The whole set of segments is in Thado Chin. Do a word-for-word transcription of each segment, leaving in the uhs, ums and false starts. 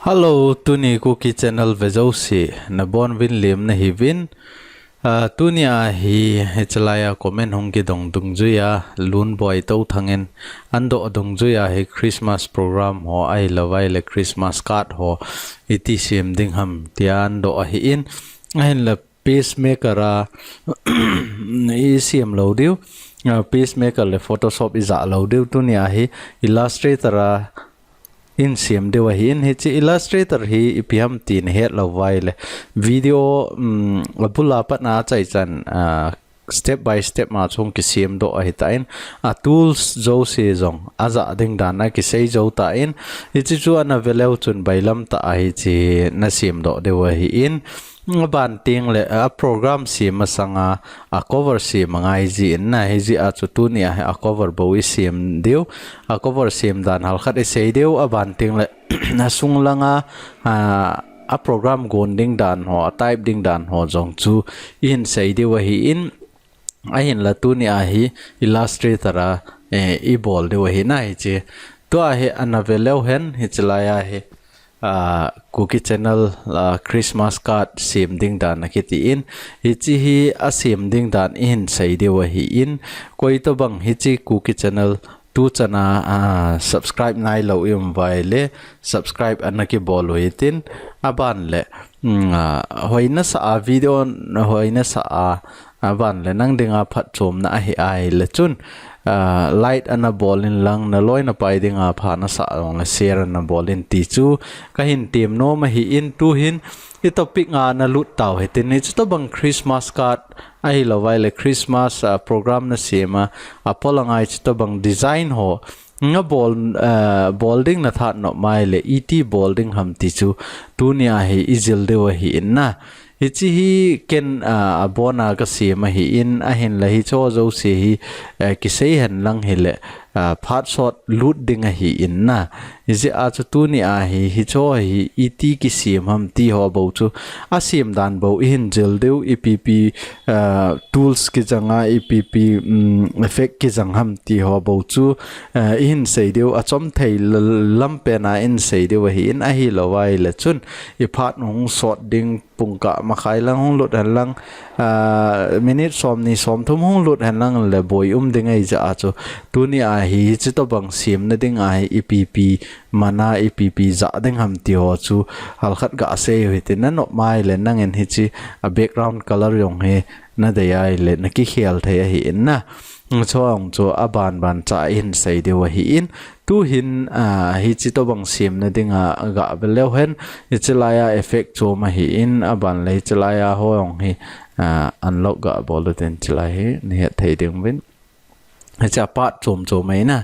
Hello, tuni Kuki Channel ve jouse, nabonuvin lemna hiuvin. Ah, tuni a hi, hichelai a comment hung kidong dungjuia, Lunboi Touthang in, ahin doh dungjuia hi Christmas program ho, ahilouleh Christmas card ho, iti sem ding ham, tia ahin doh ahin, ahinla pacemaker a, isem lou diu, ah, pacemaker le Photoshop ija lou diu, tuni a hi Illustrator a, in sem diu ahin, hiche Illustrator hi ipi ham ti nahet lou uva ahile. Video, um, abul a pat na achaichan, ah, step by step ma chung kisem doh ahitan, a tools jouse jong, aja ding dan akisei jou tan, hiche chu ana ve leu chun bailam tah a hiche nasem doh diu ahin, Aban teng le, a program sem masanga, a cover sem angai jin na, hijeh a chu tuni a hi a cover bou isem diu, a cover sem dan halkhat isei diu, aban teng le, asung langa, a, a program gon ding dan ho, a type ding dan ho jong chu ihin sei diu ahin, ahinla tuni a hi Illustrator a, eh, ibol diu ahi na hiche. Tua hi ana ve leu hen, hichelai a hi, ah, Kuki Channel, ah, Christmas card sem ding dan akitin, hiche hi asem ding dan ihin sei diu ahin, koi tobang hiche Kuki Channel tuchan a, ah, subscribe nailou ium uva ahile, subscribe ana kibol u hitin, aban le, mm, ah, hoina sa a video, hoina sa a, aban le nang dinga phatchomna ahi ahile chun, ah, like ana bol in lang, naloi napai dinga pha nasah jongle share ana bol in ti chu kahin tem nom ahin, tuhin i topic nga nalut tau hitin, hiche tobang Christmas card ahilouleh Christmas, ah, program nasem a, apol angai hiche tobang design ho, nabol, ah, bol ding nathat nom uva ahile, iti bol ding ham ti chu, tuni a hi ijil diu ahin na. Hiche hi ken, ah, abona kasem ahin, ahinla hicheho jouse hi, eh, kisei hen lang hile, ah, phat sot lut ding ahin na. Hijeh a chu tuni a hi, hicheho hi iti kisem ham ti ho bou chu, asem dan bou ihin jil diu, ipi pi, ah, tools kijang a, ipi pi, um, effect kijang ham ti ho bou chu, ah, ihin sei diu, achom thei l-, lampen a ihin sei diu ahin, ahilouva ahile chun, iphat hung sot ding, pungkah makhai lang hung lut hen lang, ah, minute somni somthum hung lut hen lang le boi um ding ahijeh a chu, tuni a hi, hiche tobang semna ding a hi, ipi pi mana, ipi pi ja ding ham ti ho chu, halkhat gasei u hitin, nanom uva ahile nangin hiche, a background color jong hi, nadei ahile, nakikhel thei ahin na. Chuong chu aban ban cha ihin sei diu ahin. Tuhin, ah, hiche tobang semna dinga gave leu hen, hichelai a effect chom ahin, aban le hichelai a ho jong hi, ah, unlock gabol utin hichelai hi, nahet thei ding uvin. Hiche a part chom chom ahi na,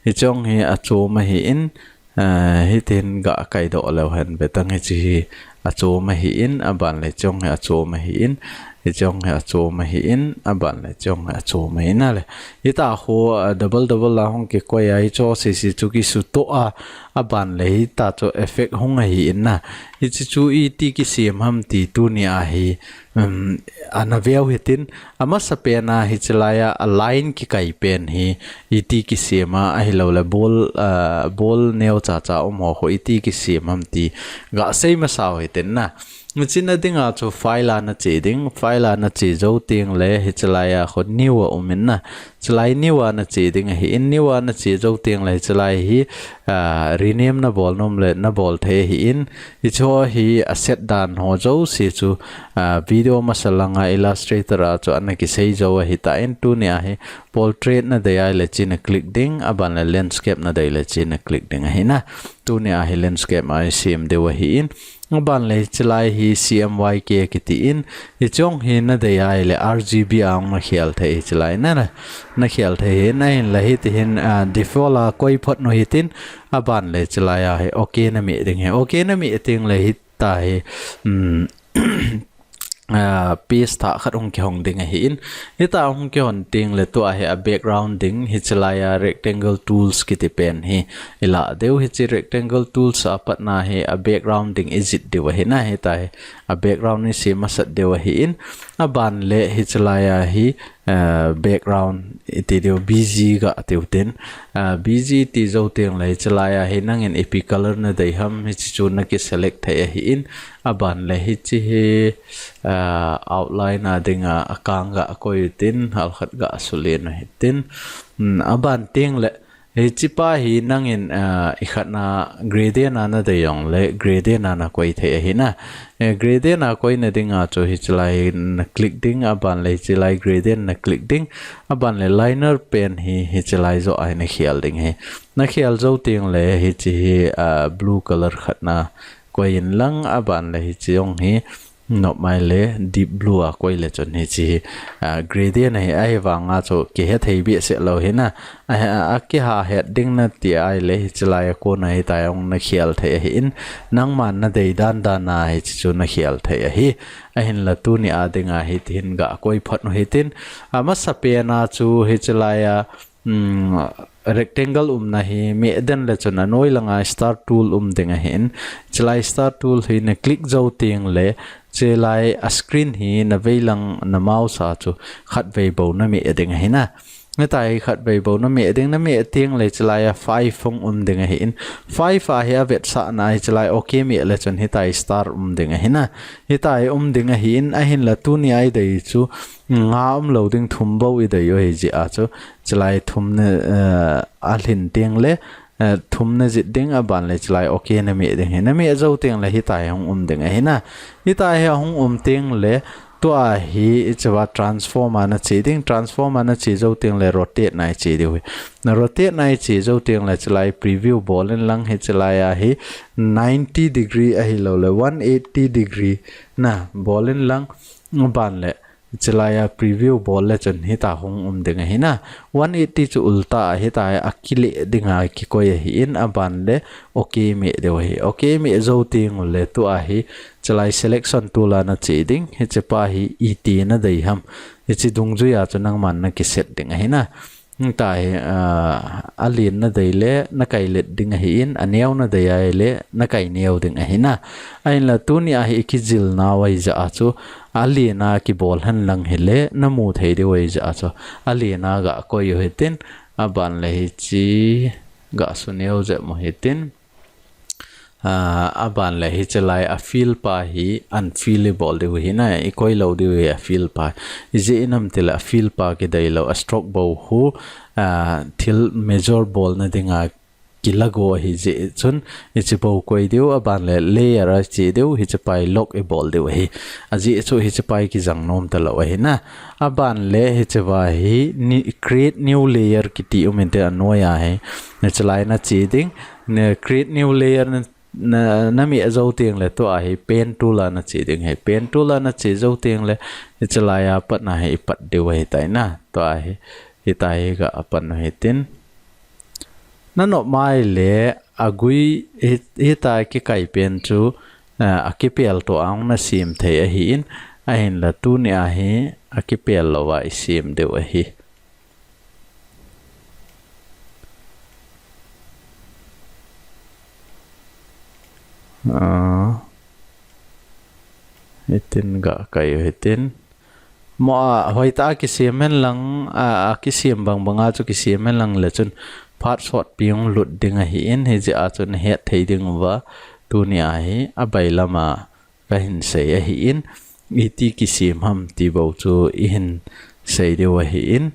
hiche jong hi achom ahin, ah, hitin gakai doh leu hen, vetang hiche hi achom ahin, aban le hiche jong hi achom ahin, hiche jong hi achom ahin, aban le hiche jong hi achom ahin na le. Hita ho, ah, double double a hung kikoi a, hicheho sese chu kisutoh a, aban le hita chu effect hung ahin na. Hiche chu iti kisem ham ti tuni a hi, um, ana veu hitin, amasapen a hichelai a, a line kikai pen hi, iti kisem a, ahilouleh bol, ah, bol neocha cha um ho khu iti kisem ham ti, gasei masa u hitin na. Hiche na dinga chu file a nache ding, file a nache jou teng le, hichelai a khu new a um in na. Hichelai new a nache ding ahin, new a nache jou teng le, hichelai hi, ah, rename nabol nom le, nabol thei ahin, hicheho hi a set dan ho jouse chu, ah, video masa langa Illustrator a chu ana kisei jou ahitan, tuni a hi portrait nadei ahile hiche na click ding, aban le landscape nadei le hiche na click ding ahi na. Tuni a hi landscape a isem diu ahin, aban le hichelai hi C M Y K kitin, hiche jong hi nadei ahile R G B a hung nakhel thei hichelai na, na, nakhel thei ahin, ahinla hitihin, ah, default a koi phot u hitin, aban le hichelai a hi OK nameh ding ahi, OK nameh teng le hita hi, um, ah, paste thah khat hung kihong ding ahin. Hita hung kihon teng le tua hi a background ding, hichelai a rectangle tools kiti pen hi ilah diu, hiche rectangle tools a pat na hi a background ding ijih diu ahi na, hita hi a background isem masat diu ahin. Aban le hichelai a hi, uh, background iti diu B G ga tiu tin. Uh, B G ti jou teng le, hichelai a hi nangin ipi color nadei ham, hichi chu naki select thei ahin, aban le hichi hi, uh, outline a dinga akang ga koi tin, halkhat ga sulen u hitin. Hmm, aban teng le, hichi pa hi nangin, uh, ikhatna gradient a nadei jong le, gradient a nakoi thei ahina. Eh, gradient a koina dinga chu hichelai na click ding, aban le hichelai gradient na click ding, aban le liner pen hi hichelai joh a hi nakhel ding ahi. Nakhel jou teng le hichi hi, uh, blue color khat nakoi in lang, aban le hichi jong hi nop mai le deep blue a koi le chun hichi hi, uh, gradient ahi, ahivanga chu kihe thei behseh lou hina. A, a, akiha het ding nati ahile, hichelai a kona hitia jong nakhel thei ahin, nangman nadei dan dan a hichi chu nakhel thei ahi. Ahinla tuni a dinga hitin ga koi phot u hitin, amasapen a chu hichelai a, um, rectangle umna hi meh den le chun anoi langa star tool um ding ahin, hichelai star tool hi na click jou teng le, hichelai a screen hi navei lang na mouse a chu khatvei bou nameh ding ahina. Hitia hi khatvei bou nameh ding, nameh teng le hichelai a five hung um ding ahin. Five a hi avetsahna hichelai okay meh le chun hitia hi star um ding ahina. Hitia hi um ding ahin, ahinla tuni a idei chu nga um lou ding, thum bou idei u ahi jeh a chu, hichelai thum na, eh, alhin teng le, eh, thum najih ding, aban le hichelai okay nameh ding ahi. Nameh jou teng le hitia hi hung um ding ahina. Hitia hi ahung um teng le, tua hi hichea transform a nache ding, transform a nache jou teng le rotate na iche diu ahi. Na rotate na iche jou teng le hichelai preview bol in lang, hichelai a hi ninety degree ahilou le one eighty degree nabol in lang, aban le hichelai a preview bol le chun hitia hung um ding ahina. One eighty chu ulta a hitia hi akile dinga kikoi ahin, aban le okay meh diu ahi. Okay meh jou teng u le tua hi hichelai selection tool a nache ding, hichi pa hi iti nadei ham, hichi dungjui a chu nangman naki set ding ahina. Hitia hi, ah, alen nadei le, nakai let ding ahin, aneo nadei ahile, nakai neo ding ahina. Ahinla tuni a hi ikijil nau ahi jeh a chu, alen a kibol hen lang hile, namu thei diu ahi jeh a chu, alen a ga koi u hitin, aban le hichi ga suneo jep u hitin. Ah, aban le hichelai a fill pa hi unfill ibol diu ahina, ikoi lou diu ahi a fill pa. Ijeh inem itile a fill pa kidei lou, a stroke bou hu, ah, thil major bolna dinga kilago ahi jeh chun, hichi bou koi diu, aban le layer a che diu, hichi pa hi lock ibol diu ahi. Ajeh chu hichi pa hi kijang nom talou ahina. Aban le hichea hi ni, create new layer kiti um inte anoi a hi. Hichelai nache ding, na create new layer na, na, nameh jou teng le tua hi pen tool a nache ding ahi. Pen tool a nache jou teng le, hichelai a patna hi ipat diu ahitai na. Tua hi, hitia hi ga pan u hitin. Nanop mai le, agui hi, hitia kikai pen chu, ah, akipel to a hung nasem thei ahin, ahinla tuni a hi akipel lou a isem diu ahi. Ah, hitin ga kai u hitin. Mo a, hoitah a kisem hen lang, a, akisem bang bang a chu kisem hen lang le chun phat sotpi hung lut ding ahin, hijeh a chun het thei ding uva, tuni a hi abailam a kahin sei ahin, iti kisem ham ti bou chu ihin sei diu ahin.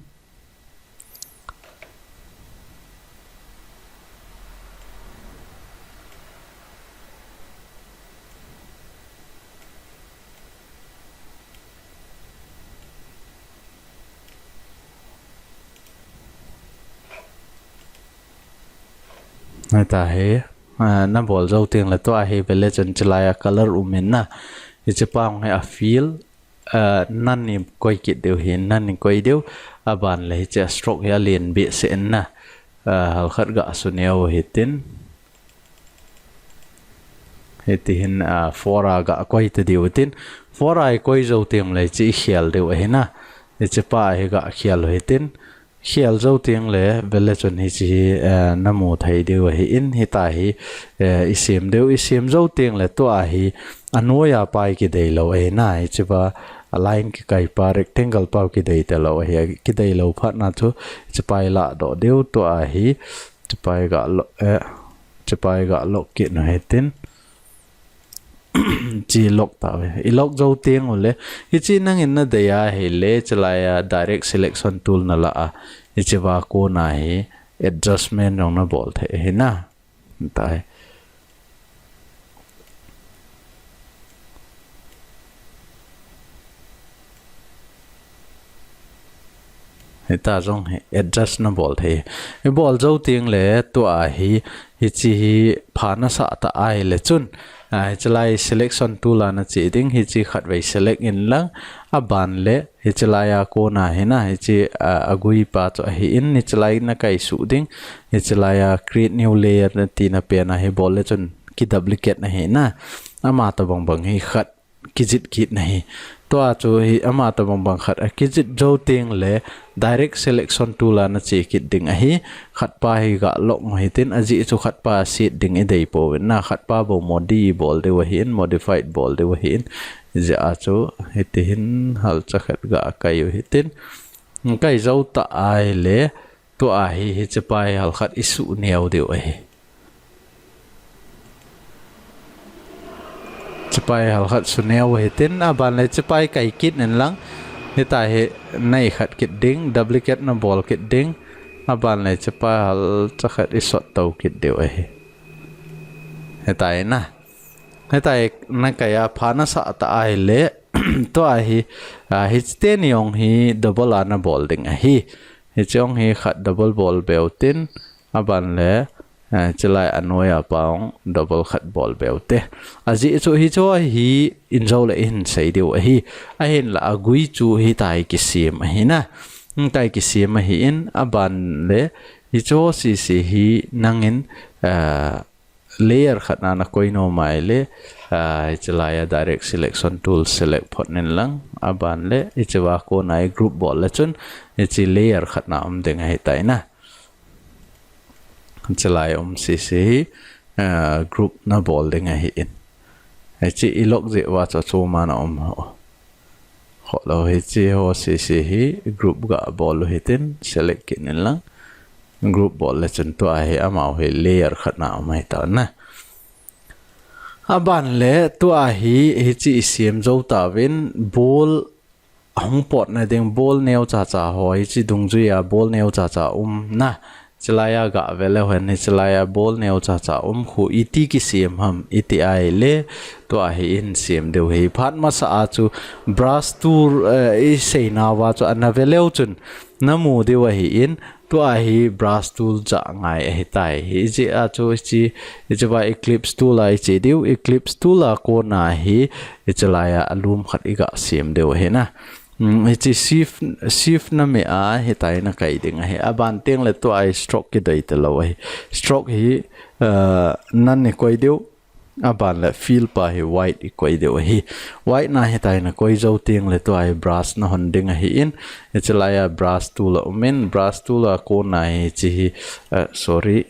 Hitia hi, ah, nabol jou teng le tua hi vele chun hichelai a color um in na. Hichi pa hung hi a fill, ah, none in koi kit diu ahi, none in koi diu, aban le hichi a stroke hi alen behseh in na. Ah, halkhat ga suneo u hitin. Hiti hin, ah, four a ga koi ta diu hitin. Four a ikoi jou teng le hichi ikhel diu ahina. Hichi pa hi ga khel u hitin. Khel jou teng le vele chun hiche hi, eh, namu thei diu ahin, hitia hi, eh, isem diu, isem jou teng le tua hi anoiya pa hi kidei lou ahi na, hiche pa a line kikai pa rectangle pa kidei talou ahi, kidei lou phat na chu hiche pa hi ladoh diu, tua hi hiche pa hi ga lock, eh, hiche pa hi ga lock kit u hitin. Hiche lock tauve. I lock jou teng ule, hiche nangin nadei ahile, hiche laiya direct selection tool nalah a, hiche va kona hi adjustment jong nabol thei ahi na. Hitia hi. Hitia jong hi adjust nabol thei. Ibol jou teng le tua hi, hiche hi pha nasah ta ahile chun, ah, hiche lai selection tool a nache ding, hiche khatvei select in lang, aban le hiche laiya kona hi na, hiche, ah, agui pa chu ahin, hiche lai nakai suh ding, hiche laiya create new layer nati na pen a hi bol le chun kiduplicate na ahi na, ama tobang bang hi khat kijit kit na ahi. Tua chu hi ama tobang bang khat akijit jou teng le direct selection tool a nache kit ding ahi. Khat pa hi ga lock u hitin, ajeh chu khat pa set ding idei pouvin na, khat pa bou modi bol diu ahin, modified bol diu ahin. Hijeh a chu hiti hin halcha khat ga kai u hitin. Kai jou ta ahile, tua hi, hiche pa hi halkhat isuh neo diu ahi. Hiche pa hi halkhat su neo hitin, aban le hiche pa hi kai kit in lang. Hitia hi nei khat kit ding, duplicate nabol kit ding. Aban le hiche pa halcha khat isot to kit diu ahi. Hitia hi na. Hitia hi nakai a pha nasah ta ahile, tua hi, ah, hiche teni jong hi double a nabol ding ahi. Hiche jong hi khat double bol beu tin, aban le, eh, hiche lai anoiya pa jong double khat bol beu te. Ajeh chu hiche hi in jou le ihin sei diu ahi. Ahinla agui chu hitia hi kisem ahi na. Hitia hi kisem ahin, aban le hiche sese hi nangin, eh, layer khat na nakoi nom ahile, ah, hiche laiya direct selection tool select phot in lang, aban le hiche va kona hi group bol le chun hiche layer khat na um ding ahitai na. Hiche lai um sese hi, ah, group nabol ding ahin. Hiche i lock jeh uva chu achom a na um ho. Kholou, hiche ho sese hi group ga bol u hitin, select kit in lang. Group bol le chun tua hi amau hi layer khat na um ahitai na. Aban le tua hi, hiche isem jou tauvin, ball ahung potna ding, ball neo chacha ho, hiche dungjuia ball neo chacha um na. Hiche laiya ga ve leu hen, hiche laiya ball neo chacha um khu iti kisem ham, iti ahile, tua hi ihin sem diu ahi. Phat masa a chu brush tool, eh, isei nauva chu ana ve leu chun namu diu ahin, tua hi brush tool jah ngai ahitai. Hijeh a chu hiche, hiche va ellipse tool a iche diu, ellipse tool a kona hi, hiche laiya alum khat iga sem diu ahi na. Hmm, hiche shift, shift name a, hitia hi nakai ding ahi. Aban teng le tua hi stroke kidei talou ahi. Stroke hi, uh, none ikoi diu. Aban le fill pa hi white ikoi diu ahi. White na hitia hi nakoi jou teng le tua hi brush nahon ding ahin. Hiche laiya brush tool a um in, brush tool a kona hi hiche hi, uh, sorry.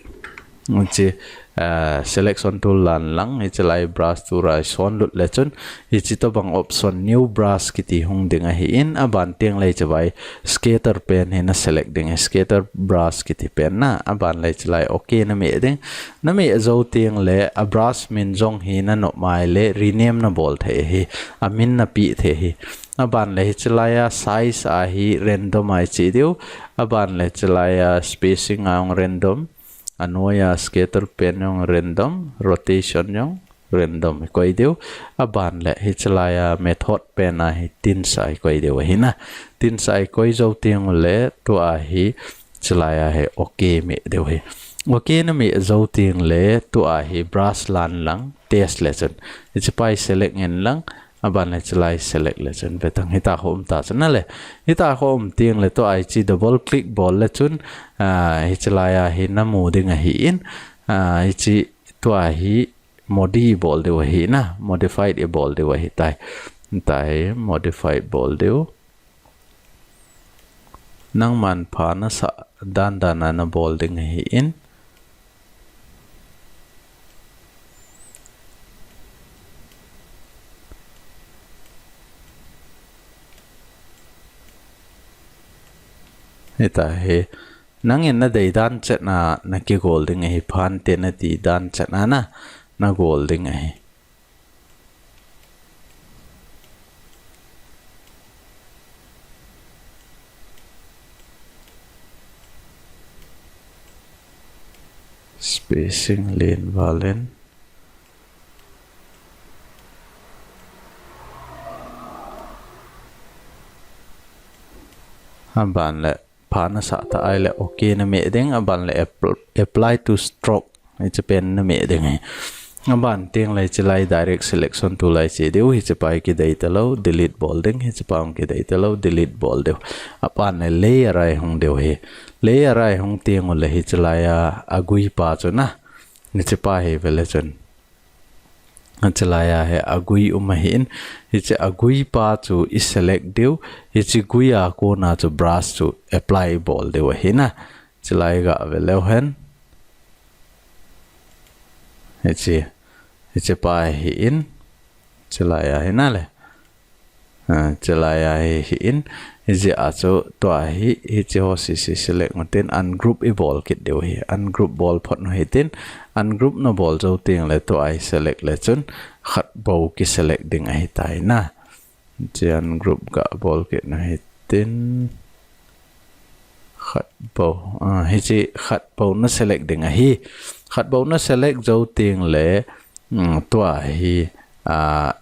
Hiche, ah, selection tool lan lang, hiche lai brush tool a ison lut le chun, hiche tobang option new brush kiti hung ding ahin, aban teng le hiche vai scatter pen hi na select ding, scatter brush kiti pen na, aban le hiche lai okay nameh ding. Nameh jou teng le a brush min jong hi nanop mai le rename nabol thei ahi, amin napeh thei ahi. Aban le hiche laiya size a hi random a iche diu, aban le hiche laiya spacing a jong random, anoiya scatter pen jong random, rotation jong random ikoi diu. Aban le hiche laiya method pen a hi thinsa ikoi diu ahi na. Thinsa ikoi jou teng ule tua hi hiche laiya hi okay meh diu ahi. Okay nameh jou teng le tua hi brush lan lang test le chun. Hiche pa hi select in lang, aban le hiche lai select le chun, ve tang hitia ho um ta chun na le. Hitia ho um teng le tua hiche double click bol le chun, ah, hiche laiya hi namu ding ahin, ah, hiche tua hi modi bol diu ahi na, modified ibol diu ahitai. Hitia hi modified bol diu. Nangman pha nasah dan dan a nabol ding ahin. Hitahi. Nangin nadei dan chet a nakigol ding ahi, pha nati dan chet a na, nagol ding ahi. Spacing len valen. Aban le pha nasah ta ahile okay nameh ding, aban le apply to stroke. Hiche pen nameh ding ahi. Aban teng le hiche lai direct selection tool a che diu, hiche pa hi kidei talou, delete bol ding, hiche pa hung kidei talou, delete bol diu. Aban le layer a hung diu ahi. Layer a hung teng ule hiche lai a, agui pa chu na. Hiche pa hi vele chun. Hiche lai a hi agui um ahin. Hiche agui pa chu i select diu. Hiche gui a kona chu brush chu apply bol diu ahi na. Hiche lai ga ve leu hen. Hiche, hiche pa ahin. Hiche lai a hi na le. Ah, hiche lai a hi, hi in. Hiche a chu tua hi, hiche ho sese select u tin ungroup i bol kit diu ahi. Ungroup bol phot u hitin. Ungroup nabol jou teng le tua hi select le chun khat bou ki select ding ahitai na. Hiche ungroup ga bol kit u hitin. Khat bou, ah, hiche khat bou na select ding ahi. Khat bou na select jou teng le, mm, tua hi, ah,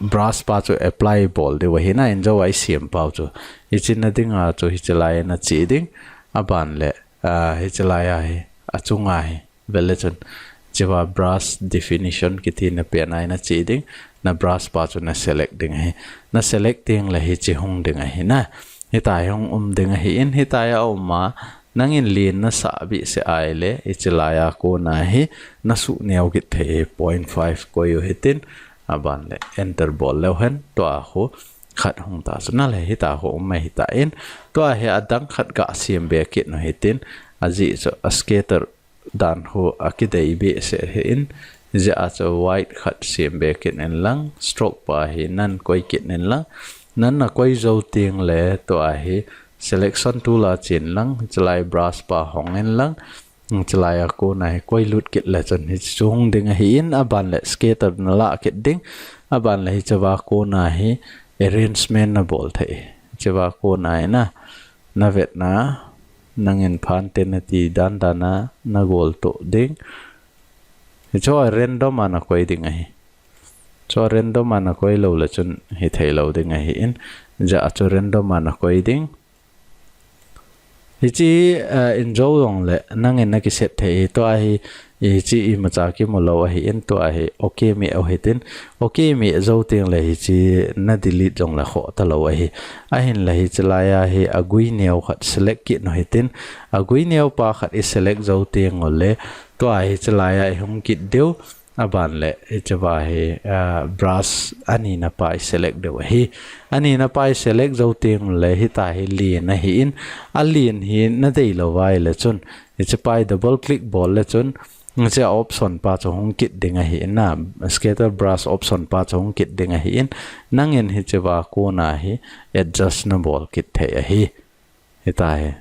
brush pa chu apply bol diu ahi na, in jou a i siam pau chu. Hiche na ding a chu hiche lai a na che ding, aban le, ah, hiche lai a hi, achung a hi. Vele chun, hiche va brush definition kiti na pen a na che ding, na brush pa chu na select ding ahi. Na select teng le hiche hung ding ahi na. Hitia hi hung um ding ahin, hitia hi a um a, nangin len nasah behseh ahile, hiche lai a kona hi, na suh neo kit thei hi, point five koi u hitin, aban le enter bol leu hen, tua khu khat hung ta chu na le, hitia khu um ahitan, tua hi adang khat ga siam be kit u hitin, ajeh chu a scatter dan khu akidei behseh ahin, hijeh a chu white khat siam be kit in lang, stroke pa hi none koi kit in lang, none na koi jou teng le tua hi selection tool a chen lang, hiche lai brush pa hong in lang, hiche lai a kona hi koi lut kit le chun hiche chu hung ding ahin, aban le scatter na lah kit ding, aban le hiche va kona hi arrangement na bol thei, hiche va kona hi na, na vet na, nangin pha nati dan dan a na gol to ding. Hiche a random a na koi ding ahi. Chu a random a na koi lou le chun hithei lou ding ahin. Hijeh a chu random a na koi ding. Hiche, eh, in jou jong le nangin na kiset thei hi. Tua hi, hiche imacha kimu lou ahin, tua hi okay meh u hitin. Okay meh jou teng le hiche na delete jong le khoh talou ahi. Ahin le hiche lai a hi agui neo khat select kit u hitin. Agui neo pa khat i select jou teng ule, tua hiche lai a i hung kit diu. Aban le hiche va hi, ah, brush ani na pa i select diu ahi. Ani na pa i select jou teng le hitia hi len ahin, alen hi na dei lou vai le chun, hiche pa hi double click bol le chun, hiche option pa chu hung kit ding ahi na, scatter brush option pa chu hung kit ding ahin, nangin hiche va kona hi adjust na bol kit thei ahi. Hitia hi.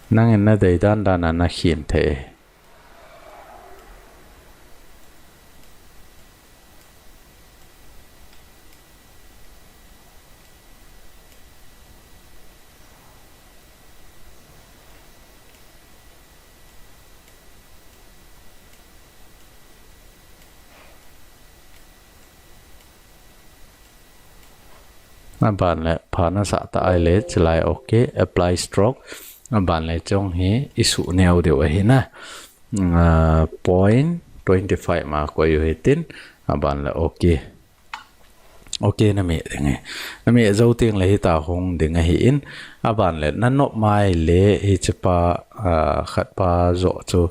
Nangin na dei dan dan a na khen thei. Aban le pha nasah ta ahile, hiche lai okay, apply stroke. Aban le chong hi i suh neo diu ahi na. Ah, point twenty five ma koi u hitin. Aban le okay. Ok, na meh ding ahi. Na meh jou teng le hita hung ding ahi in. Aban le na nop mai le hiche pa, ah, khat pa jo chu,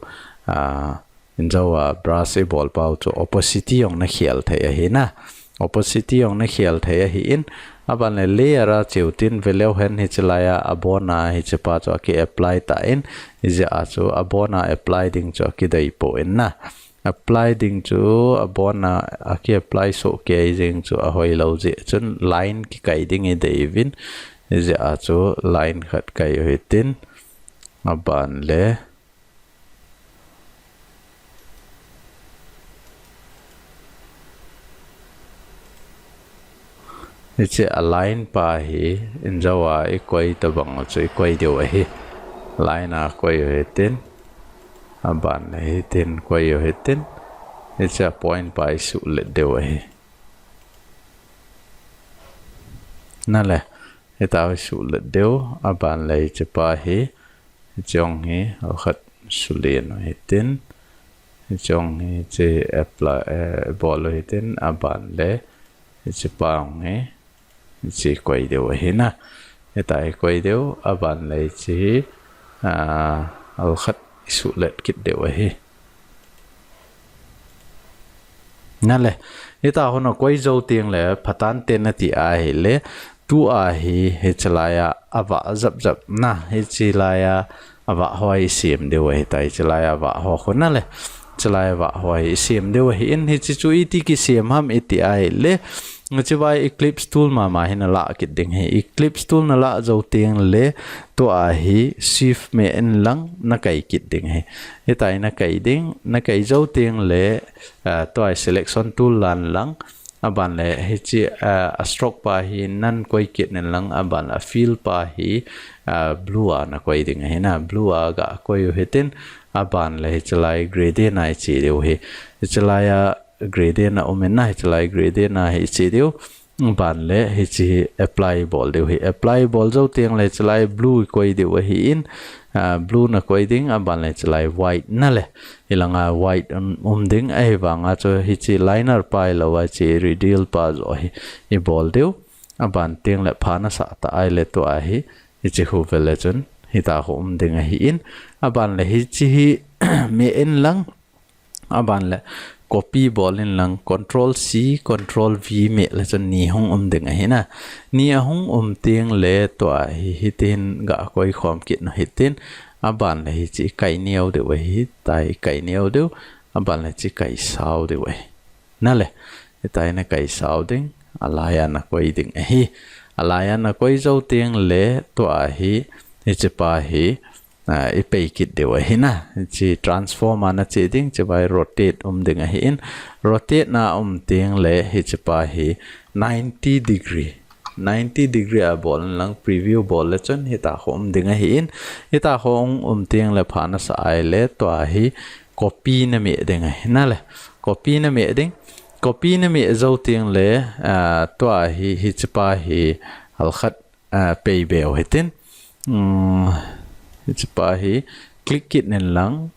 ah, in jo a brush i bol pau chu opacity jong na khel thei ahi na. Opacity jong na khel thei ahi in. Aban le layer a cheu tin ve leu hen hiche lai a abon a hiche pa chu aki apply ta in. Hijeh a chu abon a apply ding chu aki dei poi na. Apply ding chu abon a aki apply soh kei jeng chu ahoi lou jeh chun line kikai ding i dei uvin. Hijeh a chu line khat kai u hitin. Aban le hiche a line pa hi in jo a i koi tabang chu i koi diu ahi. Line a koi u hitin. Aban le hitin koi u hitin. Hiche a point pa i suhlet diu ahi. Na le, hita i suhlet diu, aban le hiche pa hi, hiche jong hi, khat sulen u hitin, hiche jong hi, hiche apply, eh, bol u hitin, aban le, hiche pa jong hi, hiche koi diu ahi na. Hita i koi diu, aban le hiche hi, ah, khat i suhlet kit diu ahi. Na le, hita hung a koi jou teng le, phatah in te na ti ahi le, tua hi, hiche lai a, avah jap jap na, hiche lai a, avah ho i sem diu ahi tai, hiche lai a, avah ho khu na le, hiche lai a, avah ho i sem diu ahi in, hiche chu iti kisem ham i ti ahi le, hiche vai Ellipse tool mama hi na lah kit ding ahi, Ellipse tool na lah jou teng le, tua hi, shift meh in lang, na kai kit ding ahi. Hita i na kai ding, na kai jou teng le, ah, tua selection tool lah in lang, aban le hiche, ah, a stroke pa hi na koi kit in lang, aban le a fill pa hi, ah, blue a na koi ding ahi na, blue a ga koi u hitin, aban le hiche lai gradient a i che diu ahi, hiche lai a gradient a um in na, hiche lai gradient a hi i che diu, aban le hiche hi apply bol diu ahi, apply bol jou teng le hiche lai blue i koi diu ahi in, ah, blue na koi ding, aban le hiche lai white na le. Hilang a white um, um ding ahi vang a chu hiche liner pa hilou a hiche radial pa jo hi i bol diu. Aban teng le pha na sah ta ahi le tua hi hiche khu ve le chun hita khu um ding ahi in. Aban le hiche hi meh in lang. Aban le copy bol in lang control C, control V meh le chun ni hung um ding ahi na. Ni ahung um teng le tua hi hitin ga koi khom kit u hitin. Aban le hiche i kai neo diu ahi, tai i kai neo diu. Aban le hiche i kai sao diu ahi. Na le, hita i na kai sao ding, a lai a na koi ding ahi. A lai a na koi jou teng le tua hi, hiche pa hi, ah, i pei kit diu ahi na. Hiche transform a na che ding, hiche vai rotate um ding ahi in. Rotate na um teng le hiche pa hi ninety degree. Ninety degree a bol in lang preview bol le chun hita khu um ding ahi in. Hita khu um teng le pha na sah ahi le tua hi copy na meh ding ahi na le. Copy na meh ding. Copy na meh jou teng le, ah, tua hi, hiche pa hi khat ah, pei be u hitin. Um, hiche pa hi click kit in lang.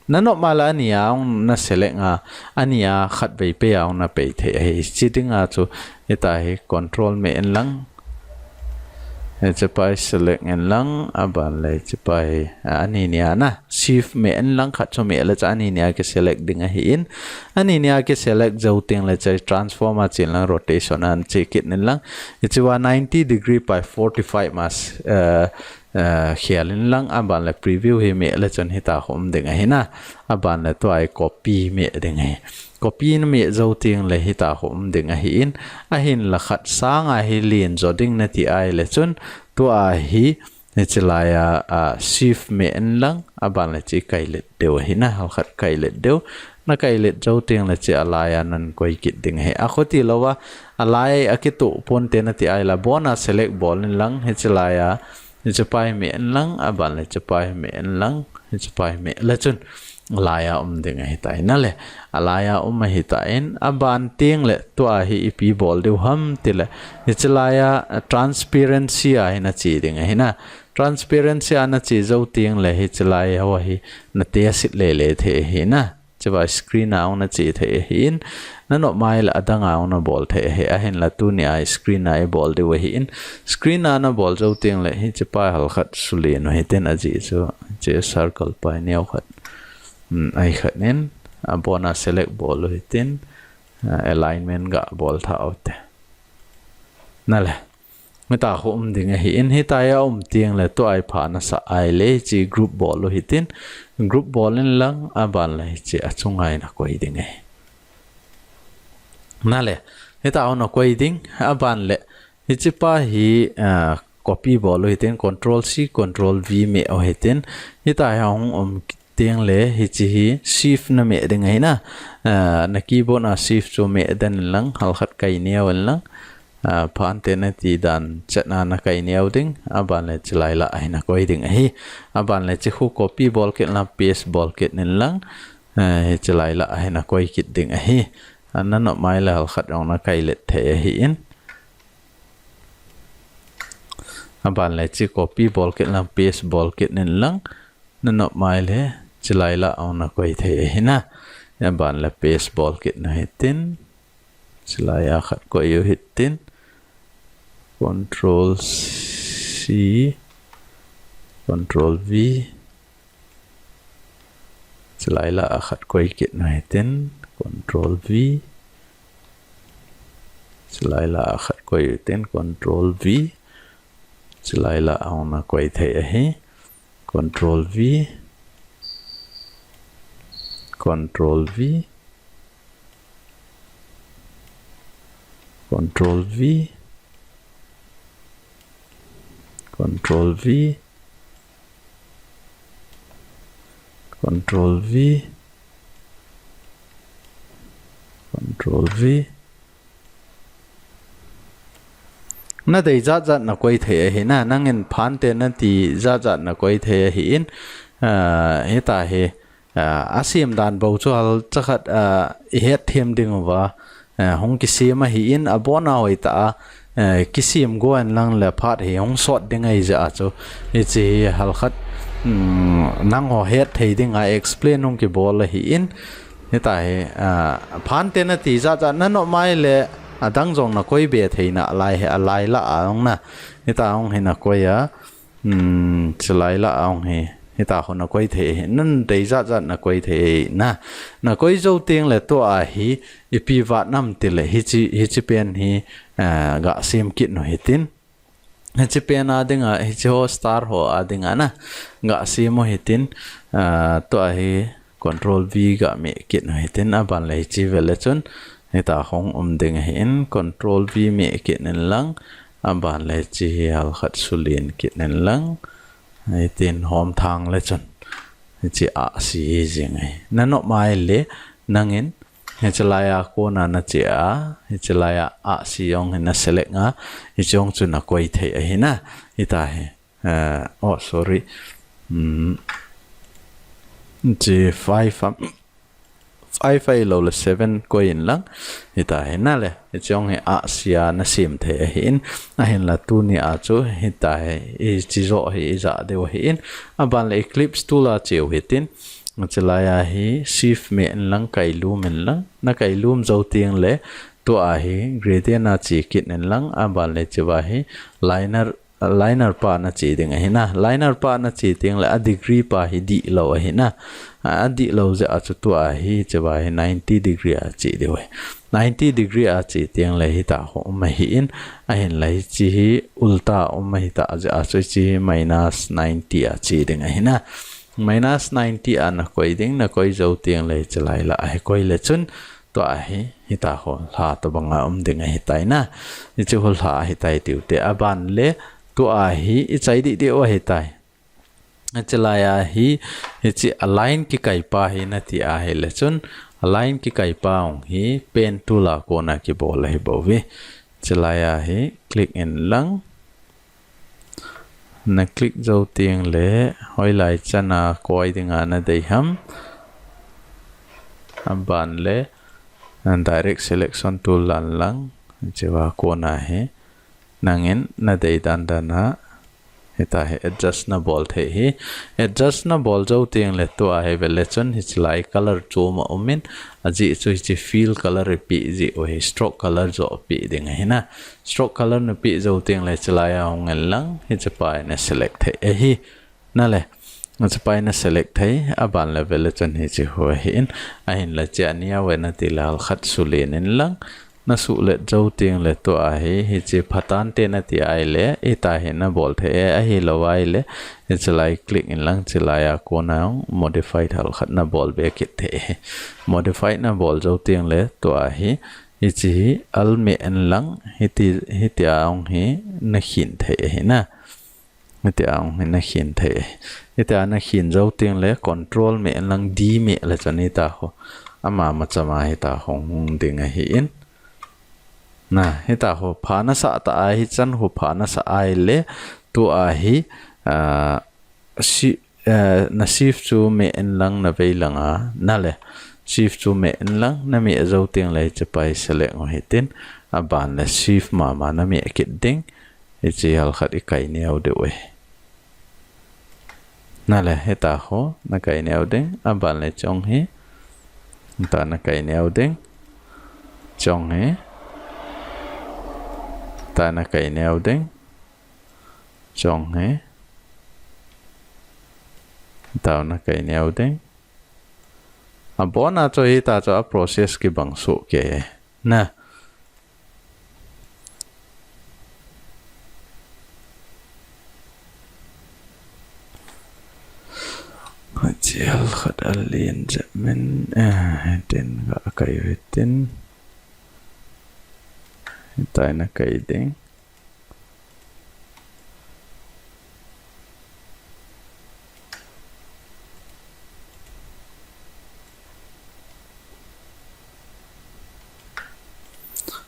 Na nop mai le ani a hung na select a, ani a khat vei pei a hung na pei thei ahi. Hiche ding a chu hita hi control meh in lang. Hiche pa hi select in lang, aban le hiche pa hi, ah, ani ni a na. Shift meh in lang khat chu meh le chun ani ni a ki select ding ahi in. Ani ni a ki select jou teng le hiche transform a che in lang rotation a che kit in lang. Hiche va ninety degree by forty-five ma, eh, eh, khel in lang aban le preview hi meh le chun hita khu um ding ahi na. Aban le tua hi copy meh ding ahi. Copy na meh jou teng le hita khu um ding ahi in. Ahin la khat sang a hi len jo ding na ti ahi le chun tua hi Hiche lai a, a, shift meh in lang, aban le hiche kailet diu ahi na, hal khat kailet diu. Na kailet jou teng le hiche a lai a nan koi kit ding ahi. A khuti lou a, a lai a kituh pon te na ti ahi la, bon a select bol in lang, hiche lai a, hiche pa hi meh in lang, aban le hiche pa hi meh in lang, hiche pa hi meh le chun. Lai a um ding ahi tai na le. A lai a um ahi tan, aban teng le tua hi ipi bol diu ham ti le. Hiche lai a transparency a hi na che ding ahi na. Transparency a na che jou teng le hiche lai ho hi na te a sit le le thei ahi na. Hichea screen a hung na che thei ahin, na nop mai le adang a hung na bol thei ahi, ahinla tunia screen a i bol diu ahin, screen a na bol jou teng le hichepa halkhat sulen u hitin ajeh chu, hiche circle pa neo khat. Hmm, ahi khat in, abona select bol u hitin, ah, alignment ga bol tha u te. Nale. Hitia khu um ding ahin, hitia um teng le tua i pha nasa ai le, hiche group bol u hitin, group bol in lang, aban le hiche achunga i na koi ding ahi. Nale, hitia khu na koi ding, aban le, hichepa hi, ah, copy bol u hitin, control C, control V me u hitin, hitia hi hung um teng le, hiche hi shift na me ding ahi na, ah, na keyboard a shift chu me den in lang, halkhat kai neo in lang, ah, phante na ti dan chet na na kai neo ding, aban le hiche lai lah a hi na koi ding ahi. Aban le hiche khu copy bol kit lang, paste bol kit in lang, ah, hiche lai lah a hi na koi kit ding ahi. Ah, na nop mai le halkhat jong na kai let thei ahin. Aban le hiche copy bol kit lang, paste bol kit in lang, na nop mai le hiche lai lah a hung na koi thei ahi na. Aban le paste bol kit na hitin. Hiche lai a khat koi u hitin. Control C, control V. Hiche lai lah a khat koi kit na hitin, control V. Hiche lai lah a khat koi u hitin, control V. Hiche lai lah a hung na koi thei ahi. Control V. Control V. Control V. Control V. Control V. Control V. Na dei jat jat na koi thei ahi na, nangin phante na ti jat jat na koi thei ahin, ah, hitia hi, ah, asem dan bou chu halcha khat, ah, i het them ding uva, ah, hung kisem ahin, abona hoitah a, ah, kisem go in lang le phat hi hung sot ding ahi jeh a chu, hiche hi halkhat, um, nangho het thei ding a explain hung kibol ahin, Hitia hi, ah, phante na ti jat jat na nop mai le adang jong na koi be thei na lai hi, alai lah a hung na. Hitia hung hi na koi a, um, hiche lai lah a hung hi. Hitia khu na koi thei hi. Na dei jat jat na koi thei na. Na koi jou teng le tua hi ipi vat nam ti le hiche, hiche pen hi, ah, ga sem kit u hitin. Hiche pen a ding a, hiche ho star ho a ding a na. Ga sem u hitin, ah, tua hi control V ga me kit u hitin, aban le hiche ve le chun, hitia hung um ding ahin, control V me kit in lang, aban le hiche hi halkhat sulen kit in lang, hitin hom thang le chun, hiche a si hi jing ahi. Na nop mai le, nangin, Hiche lai a kona na che a, hiche lai a, a si jong hi na select a, hiche jong chu na koi thei ahi na, hitia hi. Eh, oh, sorry. Hmm. Hiche five a, five a ilou le seven koi in lang, hitia hi na le, hiche jong hi a si a na sem thei ahin, ahinla tunia chu, hitia hi, hiche joh hi i ja diu ahin, aban le Ellipse tool a che u hitin, Hiche lai a hi shift me in lang, kailum in lang. Na kailum jou teng le, tua hi gradient a che kit in lang, aban le hichea hi liner, liner pa na che ding ahi na. Liner pa na che teng le, a degree pa hi dihlou ahi na. A, a dihlou jeh a chu tua hi, hichea hi ninety degree a che diu ahi. Ninety degree a che teng le hitia khu um ahin, ahinla hiche hi ulta um ahi ta jeh a chu hiche hi minus ninety a che ding ahi na. Minus ninety a na koi ding, na koi jou teng le hiche lai lah a hi koi le chun, tua hi, hitia khu lha tobang a um ding ahi tai na. Hiche khu lha ahi tai tiu te, aban le tua hi i chai dih dih u ahi tai. Hiche lai a hi, hiche a line kikai pa hi na ti ahi le chun, a line kikai pa jong hi pen tool a kona kibol ahi bou ve. Hiche lai a hi click in lang. Na click jou teng le, hoilai chan a koi ding a na dei ham. Aban le, direct selection tool la in lang, hichea kona hi. Nangin na dei dan dan a, Hita hi adjust na bol thei hi. Adjust na bol jou teng le tua hi vele chun hiche lai color chom a um in, ajeh chu hiche fill color ipi jeh u hi stroke color joh pe ding ahi na. Stroke color na pe jou teng le hiche lai a hung in lang, hiche pa hi na select thei ahi. Na le, hiche pa hi na select thei, aban le vele chun hiche hu ahi in, ahin la hiche a nia ve na ti le halkhat sulen in lang, na suhlet jou teng le tua hi, hiche phatante na ti ahile, hita hi na bol thei e, ahilou ahile, hiche lai click in lang, hiche lai a kona hung modify halkhat na bol be kit thei e. Modify na bol jou teng le tua hi, hiche hi alt meh in lang, hiti, hitia hung hi na khin thei ahi na. Hitia hung hi na khin thei. Hitia na khin jou teng le control meh in lang D meh le chun hita ho. Ama machama hita hung hung ding ahi in. Na, hita ho pha na sah ta ahi chan ho pha na sah ahile tua hi, ah, si, ah, na shift chu meh in lang na vei lang a, na le. Shift chu meh in lang na meh jou teng le hiche pa hi select u hitin. Aban le shift mama na meh kit ding. Hiche halkhat i kai neo diu e. Na le, hita ho, na kai neo ding, aban le chong hi. Hita na kai neo ding. Chong hi. Hita na kai neo ding. Chong hi. Hita na kai neo ding. Abon a chu hita chu a process kibang soh kei. Na. Hiche halkhat a len jep in, eh, hitin ga kai u hitin. Hita na kai ding.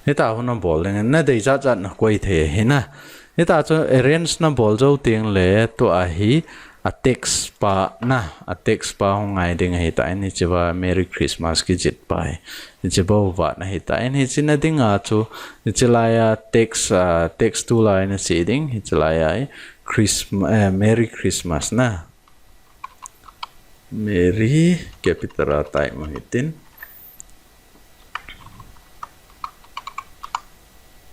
Hita ho na bol ding, na dei jat jat na koi thei ahi na. Hita chu arrange na bol jou teng le tua hi a text pa na, a text pa hung ngai ding ahitan, hiche va Merry Christmas kijih pa hi. Hiche bou va na hitan, hiche na ding a chu, hiche lai a text, ah, text tool a na che ding, hiche lai a Christmas, eh, Merry Christmas na. Merry capital a type mo hitin.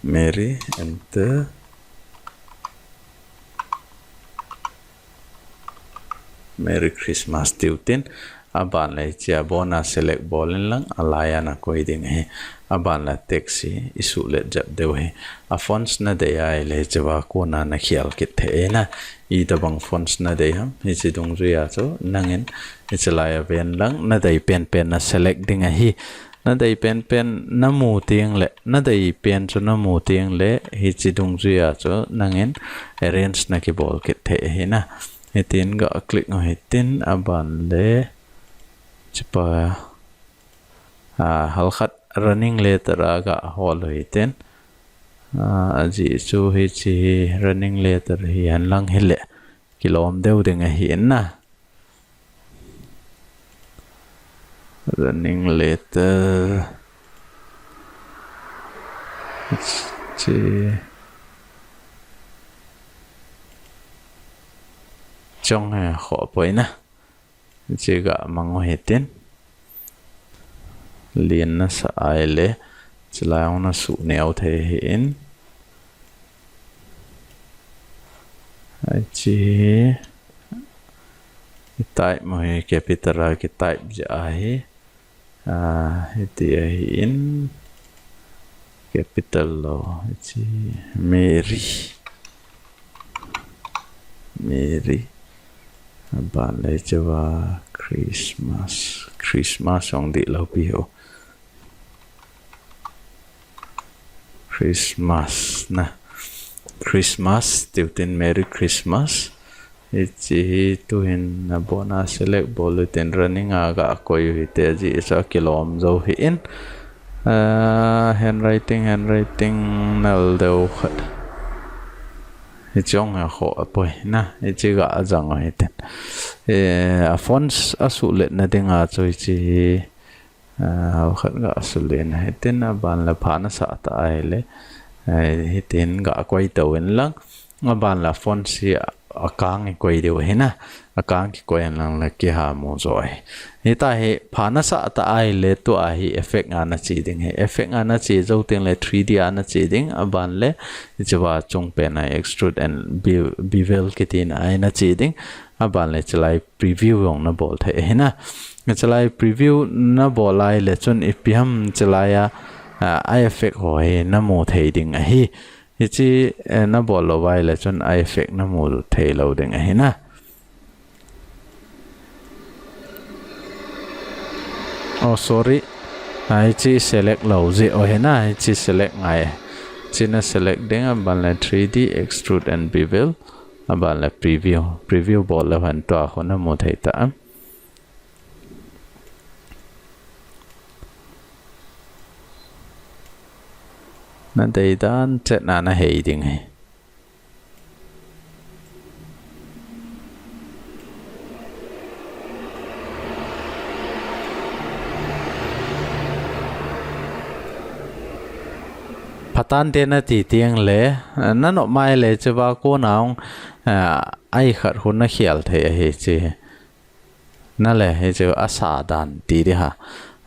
Merry enter. Merry Christmas tiu tin. Aban le hiche a bon a select bol in lang, a lai a na koi ding ahi. Aban le text hi i suhlet jep diu ahi. A fonts na dei ahile hiche va kona na khel kit thei na. Itobang fonts na dei ham, hiche dungjui a chu nangin hiche lai a ven lang, na dei penpen na select ding ahi. Na dei penpen na mu teng le, na dei pen chu na mu teng le, hiche dungjui a chu nangin arrange na kibol kit thei ahi na. Hitin ga click u hitin, aban le hiche pa, ah, halkhat running letter a ga hol u hitin. Ah, ajeh chu hiche hi running letter hi hen lang hile kilom diu ding ahi in na. Running letter. Hiche. Chong hi kho poi na. Hiche ga mang u hitin. Len na sa ahile, hiche lai hung na suh neo thei ahi in. Hiche hi, i type mo hi capital a ki type jeh ahi. Ah, hiti ahi in. Capital lou, hiche Merry. Merry. Aban le hiche va Christmas. Christmas hung dih lou pi ho. Christmas na. Christmas, tiu tin Merry Christmas. Hiche hi tuhin abon a select bol u hitin running a ga koi u hite, ajeh chu akilom jou ahi in. Ah, handwriting, handwriting nal deu khat. Hiche hung hi kho poi na, hiche ga jang u hitin. Eh, a fonts a suhlet na ding a chu hiche hi Ah, khat ga sulen hitin, aban le pha na sah ta ahile. Ah, hitin ga koi tou in lang. Aban le fonts hi, Akang ikoi diu ahi na. Akang kikoi hen lang le kiha mu jo ahi. Hita hi pha nasah ta ahile tua hi effect nga nache ding ahi. Effect nga nache jou teng le three D a nache ding, aban le hiche va chung pen a extrude and be-, bevel kiti na a nache ding, aban le chulai preview jong nabol thei ahi na. Chulai preview nabol ahile chun ipi ham chulai a, a, a effect ho hi namu thei ding ahi. Hiche, eh, nabol lou ahile chun a effect namu thei lou ding ahi na. Oh, sorry. Ah, hiche select lou jeh u ahi na, hiche select ngai. Hiche na select ding, aban le three D, extrude and bevel, aban le preview. Preview bol leu hen tua khu namu thei ta. Nadei dan chet na nahei ding ahi. Phatah in nati teng le, nanop mai le hiche va kona hung, ah, a ikhat khu nakhel thei ahi hiche. Nale, hiche asah dan ti ding ham.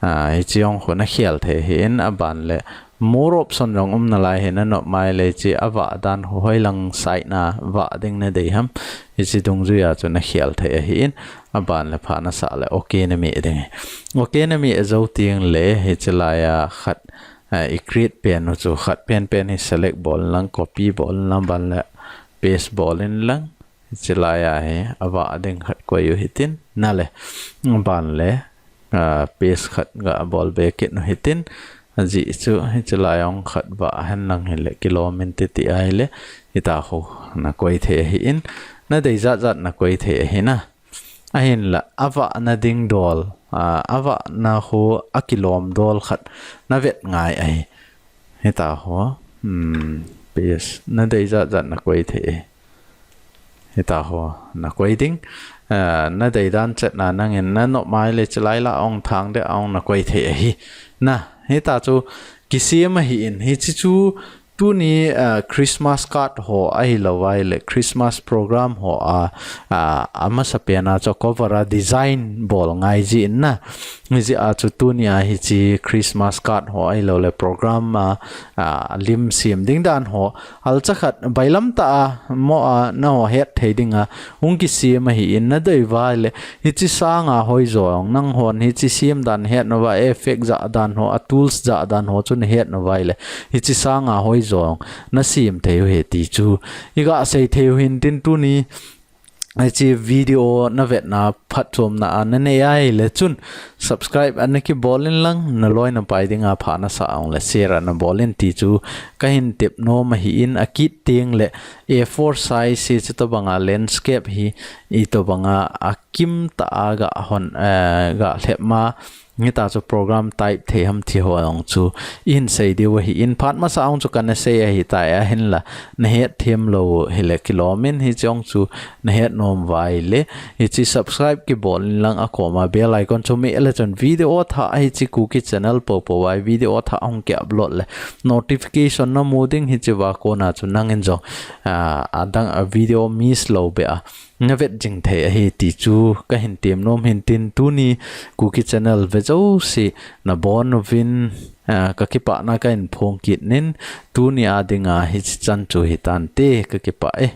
Ah, hiche jong khu nakhel thei ahin, aban le more option jong um nalai ahi, nanop mai le hiche avah dan khu hoilang side na vah ding nadei ham. Hiche dungjui a chu nakhel thei ahin, aban le pha nasah le okay nameh ding ahi. Okay nameh jou teng le hiche lai a khat, ah, i create pen u chu khat penpen hi select bol in lang, copy bol in lang, aban le paste bol in lang. Hiche lai a hi avah ding khat koi u hitin, nale. Aban le, ah, paste khat gabol be kit u hitin. Ajeh chu hiche lai a hung khat vah hen lang hile kilom in titi ahile, hita khu nakoi thei ahin, nadei jat jat nakoi thei ahi na. Ahinla, avah na ding dol, ah, avah na khu akilom dol khat navet ngai ahi. Hita khu, hmm, paste, nadei jat jat nakoi thei ahi. Hita khu nakoi ding, ah, nadei dan chet na nangin nanop mai le chulai la a hung thang deh a hung nakoi thei ahi. Na, hita chu kisem ahin, hiche chu tuni, ah, Christmas card ho ahilou vai le Christmas program ho a, ah, amasapen a chu cover a design bol ngai jin na. Hijeh a chu tuni a hiche Christmas card ho ahilou le program a, ah, lim sem ding dan ho, halcha khat bailam tah a mo a nangho het thei ding a hung kisem ahin, nadei vai le hiche sanga hoijo jong, nanghon hiche sem dan het nauva, effect jah dan ho, a tools jah dan ho chu nahet nauva ahile, hiche sanga hoijo jong nasem thei u ahi ti chu iga sei thei u hintin tuni hiche video navetna phatchomna a nanei ahile chun subscribe ana kibol in lang, naloi napai dinga pha nasah a hung le share ana bol in ti chu kahin tep nom ahin, akit teng le A four size hi chutobanga landscape hi itobanga akim tah a gahon, eh, galhep ma, hita chu program type thei ham ti ho jong chu ihin sei diu ahin, phat masa a hung chu kana sei ahitai, ahinla nahet them lou hile kilom in, hiche jong chu nahet nom uva ahile hiche subscribe kibol in lang, akoma bell icon chu meh le chun video thah hiche Kuki channel poupou a video thah hung ki upload le notification namu ding, hiche va kona chu nangin jong, ah, adang a video miss lou beh a navet jing thei ahi ti chu kahin tem nom hintin tuni Kuki channel ve jouse nabon uvin, ah, kakipana kahin phong kit in, tuni a dinga hiche chan chu hitante, kakipah e.